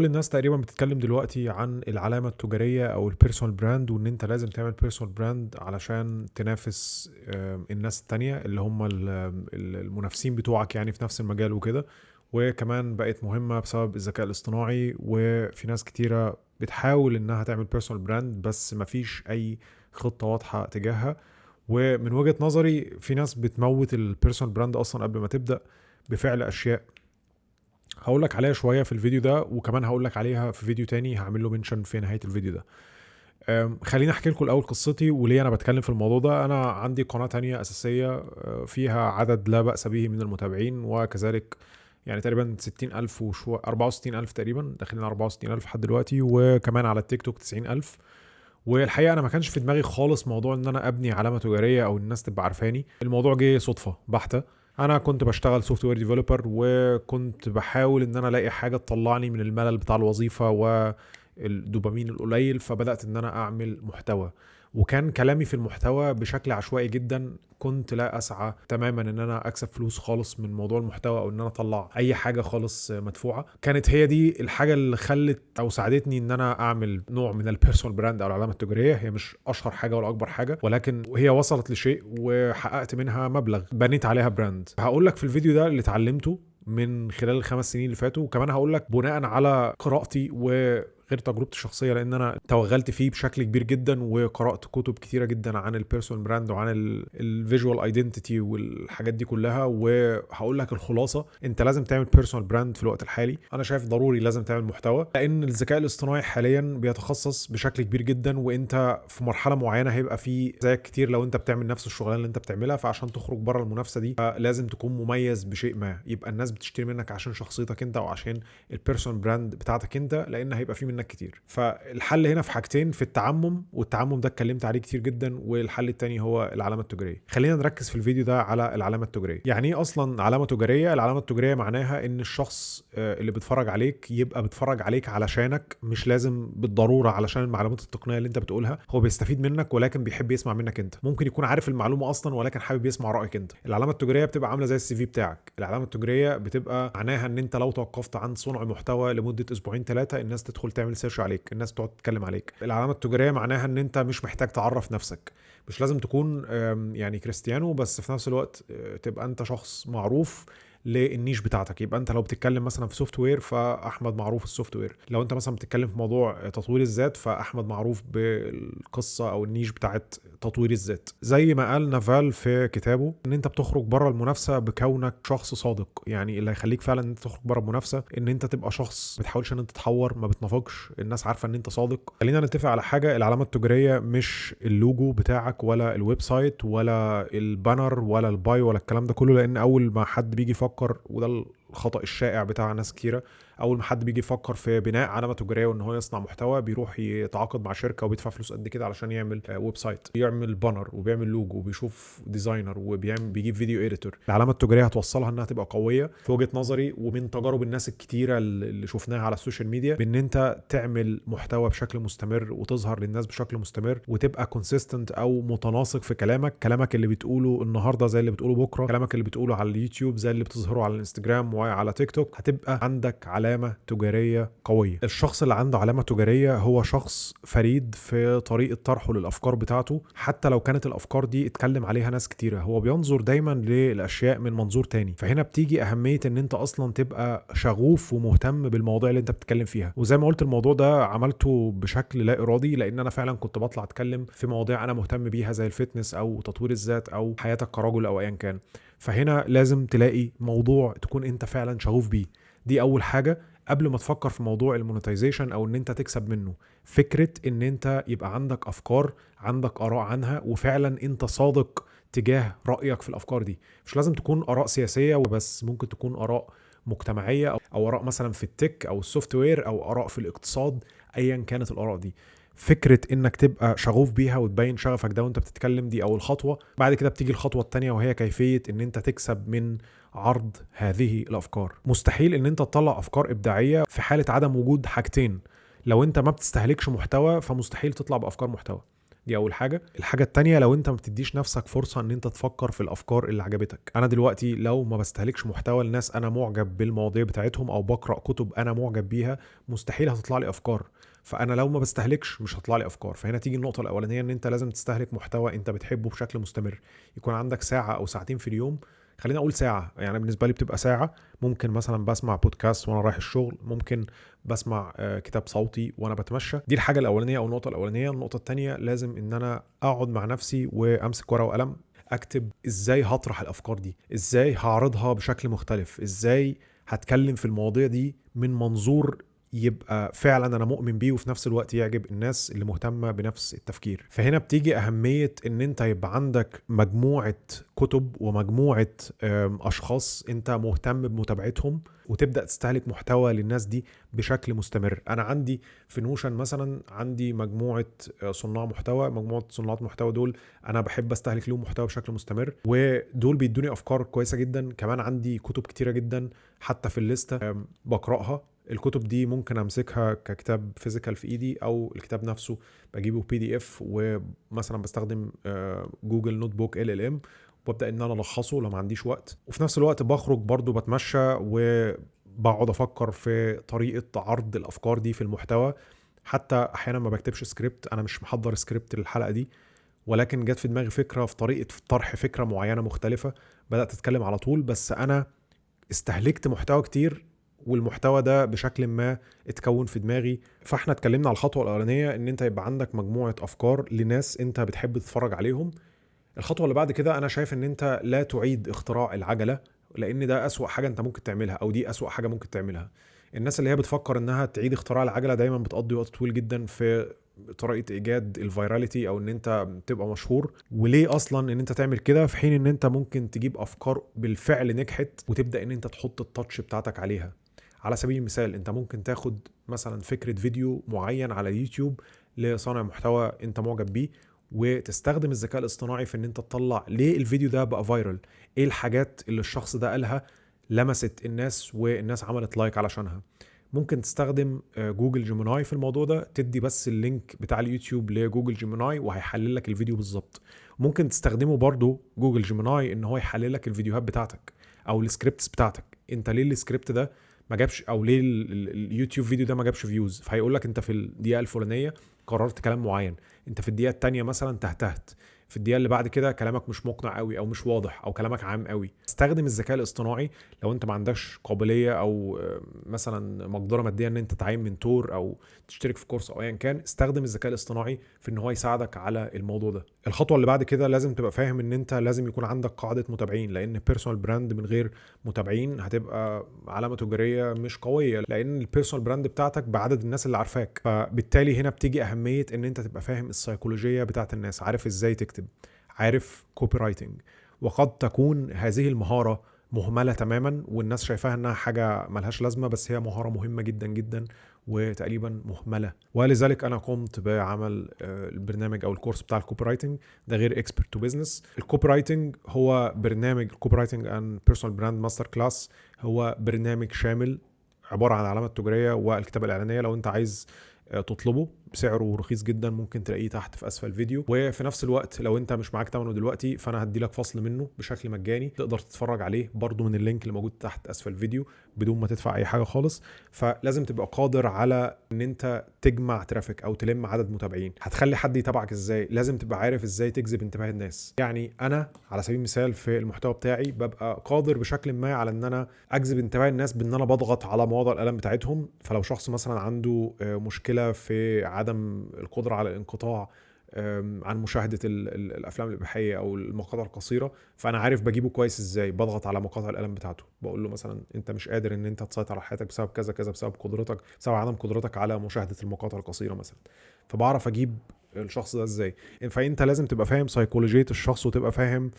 كل الناس تقريبا بتتكلم دلوقتي عن العلامة التجارية او ال personal brand، وان انت لازم تعمل personal brand علشان تنافس الناس التانية اللي هم المنافسين بتوعك يعني في نفس المجال وكده. وكمان بقت مهمة بسبب الذكاء الاصطناعي، وفي ناس كتيرة بتحاول انها تعمل personal brand بس مفيش اي خطة واضحة تجاهها. ومن وجهة نظري في ناس بتموت ال personal brand اصلا قبل ما تبدأ بفعل اشياء هقول لك عليها شوية في الفيديو ده، وكمان هقول لك عليها في فيديو تاني هعمل له mention في نهاية الفيديو ده. خليني احكي لكم الاول قصتي وليه انا بتكلم في الموضوع ده. انا عندي قناة تانية اساسية فيها عدد لا بأس به من المتابعين، وكذلك يعني تقريبا 60,000 وشوية، 64,000 تقريبا، داخلين 64,000 لحد دلوقتي، وكمان على التيك توك 90,000. والحقيقة انا ما كانش في دماغي خالص موضوع ان انا ابني علامة تجارية او الناس تبقى عارفاني. الموضوع جه صدفة بحته. انا كنت بشتغل software developer، وكنت بحاول ان انا الاقي حاجة تطلعني من الملل بتاع الوظيفة والدوبامين القليل، فبدات ان انا اعمل محتوى. وكان كلامي في المحتوى بشكل عشوائي جدا، كنت لا اسعى تماما ان انا اكسب فلوس خالص من موضوع المحتوى او ان انا اطلع اي حاجة خالص مدفوعة. كانت هي دي الحاجة اللي خلت او ساعدتني ان انا اعمل نوع من ال personal brand او العلامة التجارية. هي مش اشهر حاجة ولا اكبر حاجة، ولكن هي وصلت لشيء وحققت منها مبلغ بنيت عليها brand. هقول لك في الفيديو ده اللي اتعلمته من خلال ال5 سنين اللي فاتوا، وكمان هقول لك بناء على قراءتي وغير تجربتي الشخصية، لان انا توغلت فيه بشكل كبير جدا وقرات كتب كتيرة جدا عن ال personal brand وعن ال visual identity والحاجات دي كلها. وهقول لك الخلاصة، انت لازم تعمل personal brand في الوقت الحالي. انا شايف ضروري لازم تعمل محتوى، لان الذكاء الاصطناعي حاليا بيتخصص بشكل كبير جدا، وانت في مرحلة معينة هيبقى في زيك كتير لو انت بتعمل نفس الشغلانة اللي انت بتعملها. فعشان تخرج بره المنافسة دي لازم تكون مميز بشيء ما، يبقى الناس بتشتري منك عشان شخصيتك انت او عشان ال personal brand بتاعتك انت، لان هيبقى في منك كتير. فالحل هنا في حاجتين، في التعمم، والتعمم ده اتكلمت عليه كتير جدا، والحل التاني هو العلامة التجارية. خلينا نركز في الفيديو ده على العلامة التجارية. يعني ايه اصلا علامة تجارية؟ العلامة التجارية معناها ان الشخص اللي بيتفرج عليك يبقى بيتفرج عليك علشانك، مش لازم بالضرورة علشان المعلومات التقنية اللي انت بتقولها. هو بيستفيد منك ولكن بيحب يسمع منك انت. ممكن يكون عارف المعلومة اصلا ولكن حابب يسمع رايك انت. العلامة التجارية بتبقى عامله زي ال CV بتاعك. العلامة التجارية بتبقى معناها ان انت لو توقفت عن صنع محتوى لمدة اسبوعين 3 الناس تدخل تعمل search عليك، الناس تقعد تتكلم عليك. العلامة التجارية معناها ان انت مش محتاج تعرف نفسك، مش لازم تكون يعني كريستيانو، بس في نفس الوقت تبقى انت شخص معروف لل niche بتاعتك. يبقى انت لو بتتكلم مثلا في software فاحمد معروف ال software، لو انت مثلا بتتكلم في موضوع تطوير الذات فاحمد معروف بالقصة او ال niche بتاعت تطوير الذات. زي ما قال نافال في كتابه ان انت بتخرج بره المنافسة بكونك شخص صادق. يعني اللي هيخليك فعلا ان انت تخرج بره المنافسة ان انت تبقى شخص ما بتحاولش ان انت تتحور، ما بتنافقش، الناس عارفه ان انت صادق. خلينا نتفق على حاجة، العلامة التجارية مش اللوجو بتاعك ولا ال website ولا ال banner ولا ال bio ولا الكلام ده كله، لان اول ما حد بيجي يفكر، وده الخطأ الشائع بتاع ناس كتيرة، اول ما حد بيجي يفكر في بناء علامة تجارية وان هو يصنع محتوى بيروح يتعاقد مع شركة وبيدفع فلوس قد كده علشان يعمل website، يعمل banner وبيعمل لوجو وبيشوف designer وبيعمل بيجيب video editor. العلامة التجارية هتوصلها انها تبقى قوية في وجهة نظري ومن تجارب الناس الكتيرة اللي شفناها على ال social media، بان انت تعمل محتوى بشكل مستمر وتظهر للناس بشكل مستمر وتبقى consistent او متناسق في كلامك. كلامك اللي بتقوله النهارده زي اللي بتقوله بكره، كلامك اللي بتقوله على اليوتيوب زي اللي بتظهره على الانستجرام وعلى تيك توك. هتبقى عندك علامة تجارية قوية. الشخص اللي عنده علامة تجارية هو شخص فريد في طريقة طرحه للأفكار بتاعته، حتى لو كانت الأفكار دي اتكلم عليها ناس كتيرة. هو بينظر دايما للأشياء من منظور تاني. فهنا بتيجي أهمية ان انت أصلا تبقى شغوف ومهتم بالمواضيع اللي انت بتتكلم فيها. وزي ما قلت الموضوع ده عملته بشكل لا إرادي، لأن أنا فعلا كنت بطلع أتكلم في مواضيع أنا مهتم بيها زي ال fitness أو تطوير الذات أو حياتك كرجل أو أيا كان. فهنا لازم تلاقي موضوع تكون انت فعلا شغوف بيه. دي اول حاجة قبل ما تفكر في موضوع ال monetization او ان انت تكسب منه. فكرة ان انت يبقى عندك افكار، عندك اراء عنها، وفعلا انت صادق تجاه رأيك في الافكار دي. مش لازم تكون اراء سياسية وبس، ممكن تكون اراء مجتمعية او اراء مثلا في ال tech او ال software او اراء في الاقتصاد، ايا كانت الاراء دي. فكرة انك تبقى شغوف بيها وتبين شغفك ده وانت بتتكلم، دي اول خطوة. بعد كده بتيجي الخطوة التانية، وهي كيفية ان انت تكسب من عرض هذه الافكار. مستحيل ان انت تطلع افكار ابداعية في حالة عدم وجود حاجتين. لو انت ما بتستهلكش محتوى فمستحيل تطلع بافكار محتوى. دي اول حاجة. الحاجة التانية، لو انت ما بتديش نفسك فرصة ان انت تفكر في الافكار اللي عجبتك. انا دلوقتي لو ما بستهلكش محتوى الناس انا معجب بالمواضيع بتاعتهم او بقرا كتب انا معجب بيها، مستحيل هتطلع لي افكار. فانا لو ما بستهلكش مش هتطلع لي افكار. فهنا تيجي النقطة الاولانية، ان انت لازم تستهلك محتوى انت بتحبه بشكل مستمر، يكون عندك ساعة او ساعتين في اليوم. خلينا اقول ساعة، يعني بالنسبة لي بتبقى ساعة. ممكن مثلا بسمع بودكاست وانا رايح الشغل، ممكن بسمع كتاب صوتي وانا بتمشى. دي الحاجة الاولانية او النقطة الاولانية. النقطة الثانية، لازم ان انا اقعد مع نفسي وامسك ورقة وقلم، اكتب ازاي هطرح الافكار دي، ازاي هعرضها بشكل مختلف، ازاي هتكلم في المواضيع دي من منظور يبقى فعلا انا مؤمن بيه، وفي نفس الوقت يعجب الناس اللي مهتمة بنفس التفكير. فهنا بتيجي اهمية ان انت يبقى عندك مجموعة كتب ومجموعة اشخاص انت مهتم بمتابعتهم، وتبدا تستهلك محتوى للناس دي بشكل مستمر. انا عندي في Notion مثلا عندي مجموعة صناع محتوى، مجموعة صناع محتوى دول انا بحب استهلك لهم محتوى بشكل مستمر، ودول بيدوني افكار كويسة جدا. كمان عندي كتب كتيرة جدا حتى في الليستة بقراها. الكتب دي ممكن امسكها ككتاب physical في ايدي، او الكتاب نفسه بجيبه PDF، ومثلا بستخدم جوجل نوت بوك LLM وببدا ان انا الخصه لو ما عنديش وقت. وفي نفس الوقت بخرج برضو بتمشى وبقعد افكر في طريقه عرض الافكار دي في المحتوى. حتى احيانا ما بكتبش سكريبت، انا مش محضر سكريبت للحلقة دي، ولكن جت في دماغي فكرة في طريقه طرح فكرة معينة مختلفة، بدات اتكلم على طول. بس انا استهلكت محتوى كتير، والمحتوى ده بشكل ما اتكون في دماغي. فاحنا اتكلمنا على الخطوة الاولانية، ان انت يبقى عندك مجموعة افكار لناس انت بتحب تتفرج عليهم. الخطوة اللي بعد كده، انا شايف ان انت لا تعيد اختراع العجلة، لان ده اسوأ حاجة انت ممكن تعملها، او دي اسوأ حاجة ممكن تعملها. الناس اللي هي بتفكر انها تعيد اختراع العجلة دايما بتقضي وقت طويل جدا في طريقه ايجاد ال virality، او ان انت تبقى مشهور. وليه اصلا ان انت تعمل كده، في حين ان انت ممكن تجيب افكار بالفعل نجحت وتبدا ان انت تحط ال touch بتاعتك عليها. على سبيل المثال، انت ممكن تاخد مثلا فكرة فيديو معين على يوتيوب لصانع محتوى انت معجب بيه، وتستخدم الذكاء الاصطناعي في ان انت تطلع ليه الفيديو ده بقى viral، ايه الحاجات اللي الشخص ده قالها لمست الناس والناس عملت like علشانها. ممكن تستخدم Google Gemini في الموضوع ده، تدي بس ال link بتاع اليوتيوب ل Google Gemini وهيحلل لك الفيديو بالظبط. ممكن تستخدمه برضو Google Gemini ان هو يحلل لك الفيديوهات بتاعتك او ال scripts بتاعتك. انت ليه السكريبت ده ما جابش، او ليه ال YouTube video ده ما جابش views؟ فهيقول لك انت في الدقيقة الفلانية قررت كلام معين، انت في الدقيقة الثانية مثلا تهتهت، في الدقيقة اللي بعد كده كلامك مش مقنع قوي او مش واضح او كلامك عام قوي. استخدم الذكاء الاصطناعي لو انت ما عندكش قابلية او مثلا مقدره مادية ان انت تعين mentor او تشترك في كورس او ايا كان، استخدم الذكاء الاصطناعي في ان هو يساعدك على الموضوع ده. الخطوة اللي بعد كده، لازم تبقى فاهم ان انت لازم يكون عندك قاعدة متابعين، لان personal brand من غير متابعين هتبقى علامة تجارية مش قوية، لان ال personal brand بتاعتك بعدد الناس اللي عارفاك. فبالتالي هنا بتيجي اهمية ان انت تبقى فاهم السيكولوجيه بتاعت الناس، عارف ازاي تكتب، عارف copywriting. وقد تكون هذه المهارة مهملة تماما والناس شايفاها انها حاجة ملهاش لازمة، بس هي مهارة مهمة جدا جدا وتقريبا مهملة. ولذلك انا قمت بعمل البرنامج او الكورس بتاع ال copywriting ده، غير Expert to Business. ال copywriting هو برنامج ال copywriting and personal brand master class، هو برنامج شامل عبارة عن العلامة التجارية والكتابة الإعلانية. لو انت عايز تطلبه بسعره رخيص جدا، ممكن تلاقيه تحت في اسفل الفيديو. وفي نفس الوقت لو انت مش معاك ثمنه دلوقتي، فانا هدي لك فصل منه بشكل مجاني تقدر تتفرج عليه برضو من ال link اللي موجود تحت اسفل الفيديو بدون ما تدفع اي حاجة خالص. فلازم تبقى قادر على ان انت تجمع traffic او تلم عدد متابعين. هتخلي حد يتابعك ازاي؟ لازم تبقى عارف ازاي تجذب انتباه الناس. يعني انا على سبيل المثال في المحتوى بتاعي ببقى قادر بشكل ما على ان انا اجذب انتباه الناس بان انا بضغط على مواضع الالم بتاعتهم. فلو شخص مثلا عنده مشكلة في عدم القدرة على الانقطاع عن مشاهدة الأفلام الإباحية أو المقاطع القصيرة، فأنا عارف بجيبه كويس إزاي. بضغط على مقاطع الألم بتاعته، بقول له مثلا أنت مش قادر إن أنت تسيطر على حياتك بسبب كذا كذا، بسبب قدرتك، بسبب عدم قدرتك على مشاهدة المقاطع القصيرة مثلا. فبعرف أجيب الشخص ده إزاي. فأنت لازم تبقى فاهم سيكولوجية الشخص، وتبقى فاهم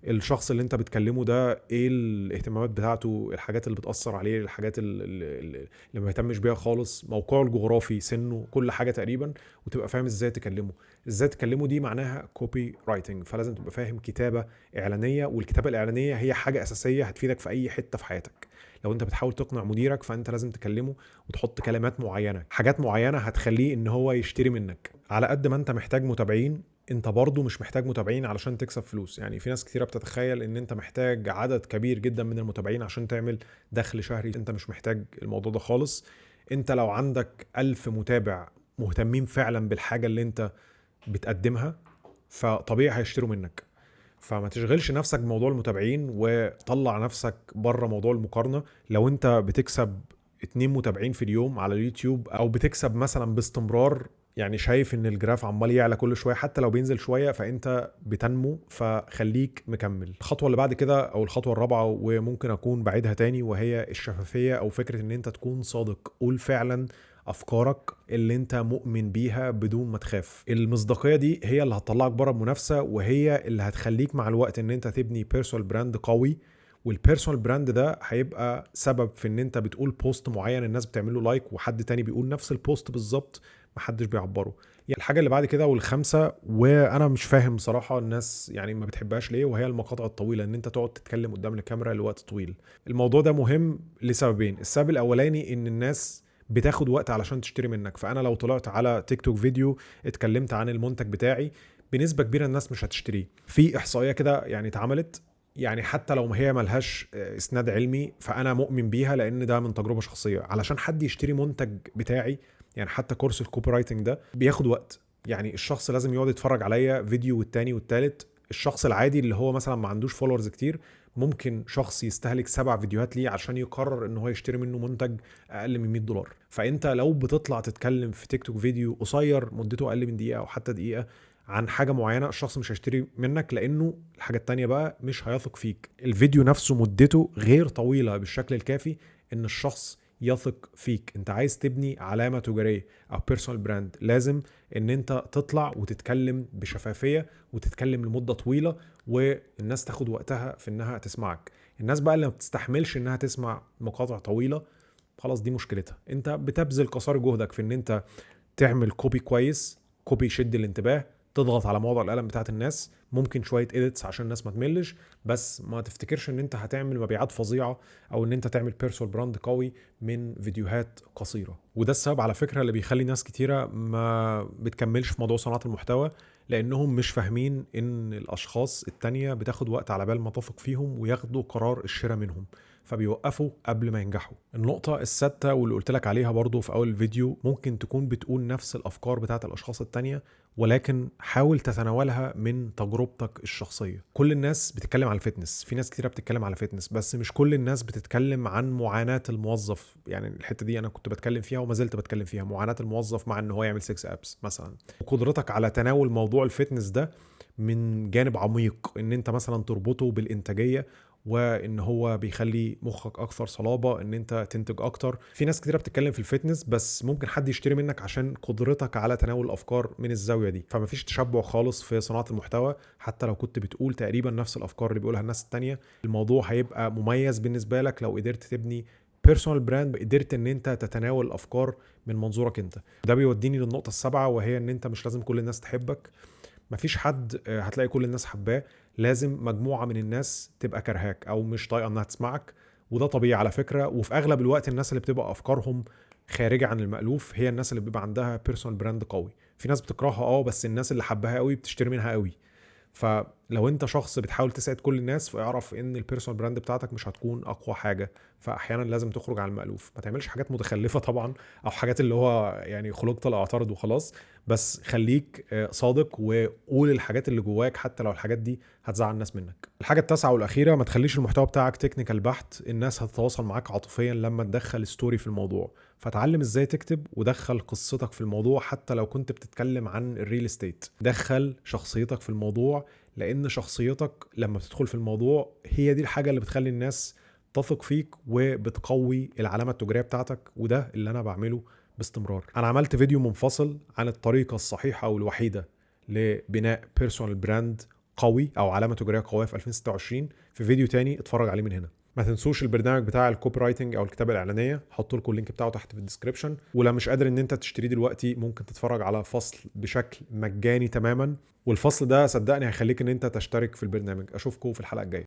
الشخص اللي انت بتكلمه ده ايه الاهتمامات بتاعته، الحاجات اللي بتأثر عليه، الحاجات اللي ما بيهتمش بيها خالص، موقعه الجغرافي، سنة، كل حاجة تقريبا، وتبقى فاهم ازاي تكلمه. ازاي تكلمه دي معناها copywriting. فلازم تبقى فاهم كتابة إعلانية، والكتابة الإعلانية هي حاجة أساسية هتفيدك في أي حتة في حياتك. لو انت بتحاول تقنع مديرك فانت لازم تكلمه وتحط كلمات معينة، حاجات معينة هتخليه ان هو يشتري منك. على قد ما انت محتاج متابعين، انت برضو مش محتاج متابعين علشان تكسب فلوس. يعني في ناس كتيرة بتتخيل ان انت محتاج عدد كبير جدا من المتابعين عشان تعمل دخل شهري. انت مش محتاج الموضوع ده خالص. انت لو عندك 1000 متابع مهتمين فعلا بالحاجة اللي انت بتقدمها، فطبيعي هيشتروا منك. فما تشغلش نفسك بموضوع المتابعين، وطلع نفسك بره موضوع المقارنة. لو انت بتكسب 2 متابعين في اليوم على اليوتيوب، او بتكسب مثلا باستمرار، يعني شايف ان ال graph عمال يعلى كل شوية حتى لو بينزل شوية، فانت بتنمو، فخليك مكمل. الخطوة اللي بعد كده او الخطوة الرابعة، وممكن اكون بعيدها تاني، وهي الشفافية، او فكرة ان انت تكون صادق. قول فعلا افكارك اللي انت مؤمن بيها بدون ما تخاف. المصداقية دي هي اللي هتطلعك بره المنافسة، وهي اللي هتخليك مع الوقت ان انت تبني personal brand قوي. وال personal brand ده هيبقى سبب في ان انت بتقول post معين الناس بتعمله like، وحد تاني بيقول نفس ال post بالظبط محدش بيعبره. يعني الحاجة اللي بعد كده والخامسة، وانا مش فاهم صراحة الناس يعني ما بتحبهاش ليه، وهي المقاطع الطويلة، ان انت تقعد تتكلم قدام الكاميرا لوقت طويل. الموضوع ده مهم لسببين. السبب الاولاني ان الناس بتاخد وقت علشان تشتري منك، فانا لو طلعت على تيك توك فيديو اتكلمت عن المنتج بتاعي، بنسبة كبيرة الناس مش هتشتريه. في احصائية كده يعني اتعملت، يعني حتى لو ما هي ملهاش اسناد علمي فانا مؤمن بيها لان ده من تجربة شخصية. علشان حد يشتري منتج بتاعي، يعني حتى course ال copywriting ده بياخد وقت، يعني الشخص لازم يقعد يتفرج عليا فيديو والتاني والتالت. الشخص العادي اللي هو مثلا ما عندوش followers كتير، ممكن شخص يستهلك 7 فيديوهات ليه عشان يقرر ان هو يشتري منه منتج اقل من $100. فانت لو بتطلع تتكلم في تيك توك فيديو قصير مدته اقل من دقيقة او حتى دقيقة عن حاجة معينة، الشخص مش هيشتري منك، لانه الحاجة التانية بقى مش هيثق فيك. الفيديو نفسه مدته غير طويلة بالشكل الكافي ان الشخص يثق فيك. انت عايز تبني علامة تجارية او personal brand، لازم ان انت تطلع وتتكلم بشفافية وتتكلم لمدة طويلة، والناس تاخد وقتها في انها تسمعك. الناس بقى اللي ما بتستحملش انها تسمع مقاطع طويلة، خلاص دي مشكلتها. انت بتبذل قصارى جهدك في ان انت تعمل copy كويس، copy يشد الانتباه، تضغط على موضع القلم بتاعت الناس، ممكن شوية edits عشان الناس ما تملش، بس ما تفتكرش ان انت هتعمل مبيعات فظيعة او ان انت تعمل personal brand قوي من فيديوهات قصيرة. وده السبب على فكرة اللي بيخلي ناس كتيرة ما بتكملش في موضوع صناعة المحتوى، لانهم مش فاهمين ان الاشخاص التانية بتاخد وقت على بال ما تثق فيهم وياخدوا قرار الشراء منهم، فبيوقفوا قبل ما ينجحوا. النقطة السادسة واللي قلت لك عليها برضو في أول الفيديو، ممكن تكون بتقول نفس الأفكار بتاعت الأشخاص التانية، ولكن حاول تتناولها من تجربتك الشخصية. كل الناس بتتكلم على ال fitness، في ناس كتيرة بتتكلم على ال fitness، بس مش كل الناس بتتكلم عن معاناة الموظف. يعني الحتة دي أنا كنت بتكلم فيها وما زلت بتكلم فيها، معاناة الموظف مع إن هو يعمل 6 abs مثلا. وقدرتك على تناول موضوع ال fitness ده من جانب عميق، إن أنت مثلا تربطه بالإنتاجية، وان هو بيخلي مخك اكثر صلابة، ان انت تنتج اكتر. في ناس كتيرة بتتكلم في ال fitness، بس ممكن حد يشتري منك عشان قدرتك على تناول الافكار من الزاوية دي. فمفيش تشبع خالص في صناعة المحتوى، حتى لو كنت بتقول تقريبا نفس الافكار اللي بيقولها الناس التانية، الموضوع هيبقى مميز بالنسبة لك لو قدرت تبني personal brand، قدرت ان انت تتناول الافكار من منظورك انت. ده بيوديني للنقطة السابعة، وهي ان انت مش لازم كل الناس تحبك. مفيش حد هتلاقي كل الناس حباه، لازم مجموعة من الناس تبقى كرهاك أو مش طايقة إنها تسمعك، وده طبيعي على فكرة. وفي أغلب الوقت الناس اللي بتبقى أفكارهم خارجة عن المألوف هي الناس اللي بيبقى عندها personal brand قوي. في ناس بتكرهها بس الناس اللي حبها قوي بتشتري منها قوي. فلو انت شخص بتحاول تسعد كل الناس، فاعرف ان ال personal brand بتاعتك مش هتكون اقوى حاجة. فاحيانا لازم تخرج عن المألوف، ما تعملش حاجات متخلفة طبعا، او حاجات اللي هو يعني خلقت لاعترض وخلاص، بس خليك صادق وقول الحاجات اللي جواك حتى لو الحاجات دي هتزعل الناس منك. الحاجة التاسعة والاخيرة، ما تخليش المحتوى بتاعك technical بحت. الناس هتتواصل معاك عاطفيا لما تدخل story في الموضوع، فتعلم ازاي تكتب ودخل قصتك في الموضوع، حتى لو كنت بتتكلم عن ال real estate دخل شخصيتك في الموضوع، لان شخصيتك لما بتدخل في الموضوع هي دي الحاجة اللي بتخلي الناس تثق فيك وبتقوي العلامة التجارية بتاعتك. وده اللي انا بعمله باستمرار. انا عملت فيديو منفصل عن الطريقة الصحيحة والوحيدة لبناء personal brand قوي او علامة تجارية قوية في 2026 في فيديو تاني، اتفرج عليه من هنا. ما تنسوش البرنامج بتاع ال copywriting او الكتابة الاعلانية، هحط لكم ال link بتاعه تحت في ال description. ولو مش قادر ان انت تشتريه دلوقتي، ممكن تتفرج على فصل بشكل مجاني تماما، والفصل ده صدقني هيخليك ان انت تشترك في البرنامج. اشوفكم في الحلقة الجاية.